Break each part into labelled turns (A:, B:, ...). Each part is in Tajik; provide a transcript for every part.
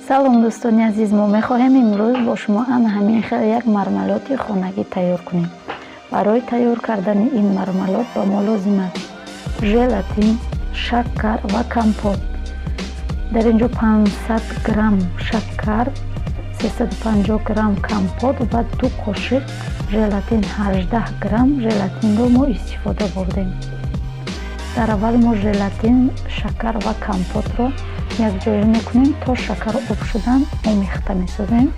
A: Салом, дӯстони азиз! Мо мехоҳем имрӯз бо шумо ана ҳамин хел як мармелоди хонагӣ тайёр кунем. Барои тайёр кардани ин мармелод ба мо лозим аст желатин, шакар ва компот. Дар ин ҷо 500 грамм шакар, 350 грамм компот ва 2 қошиқ желатин, 18 грамм желатинро мо истифода бурдем. Дар аввал мо желатин, шакар ва компотро якҷоя мекунем, то шакар об шудан омехта месозем.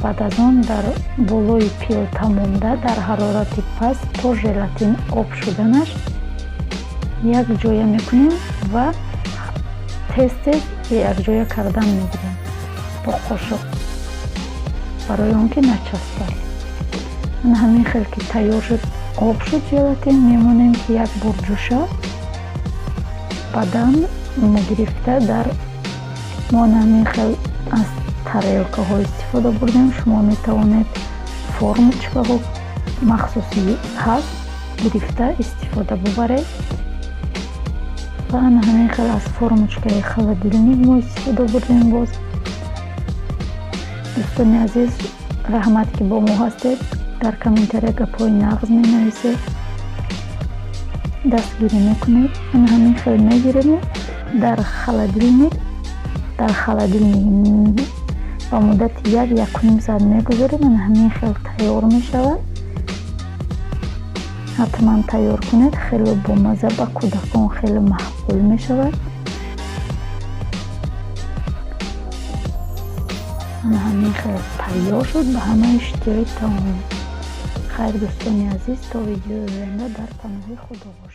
A: Баъд аз он дар болои пилта монда, дар ҳарорати паст то желатин об шуданаш якҷоя мекунем ва тез тез якҷоя кардан мегирем бо қошуқ, барои он ки начаспад. Ана ҳамин хел ки тайёр шуд, об шуд желатин, мемонем, ки як бор ҷӯшад. Баъдан мо гирифта дар мо ана ҳамин хел аз тарелкаҳо истифода бурдем. Шумо метавонед формочкаҳо махсуси ҳаст, гирифта истифода бубаред. Ва ана ҳамин хел аз формочкаи холодильник мо истифода бурдем. Боз, дӯстони азиз, раҳмат, ки бо мо ҳастед, дар комментария гапҳои нағз менависед, дастгирӣ мекунед. Ана ҳамин хел мегириму дар холодильник ба муддати як, якуним соат мегузорем. Ана ҳамин хел тайёр мешавад. Ҳатман тайёр кунед, хеле бомаза, ба кӯдакон хеле маъқул мешавад. Ана ҳамин хел тайёр шуд. Ба ҳама иштиҳои таом. Хайр, дӯстони азиз, то видеои оянда дар паноҳи Худо бошед.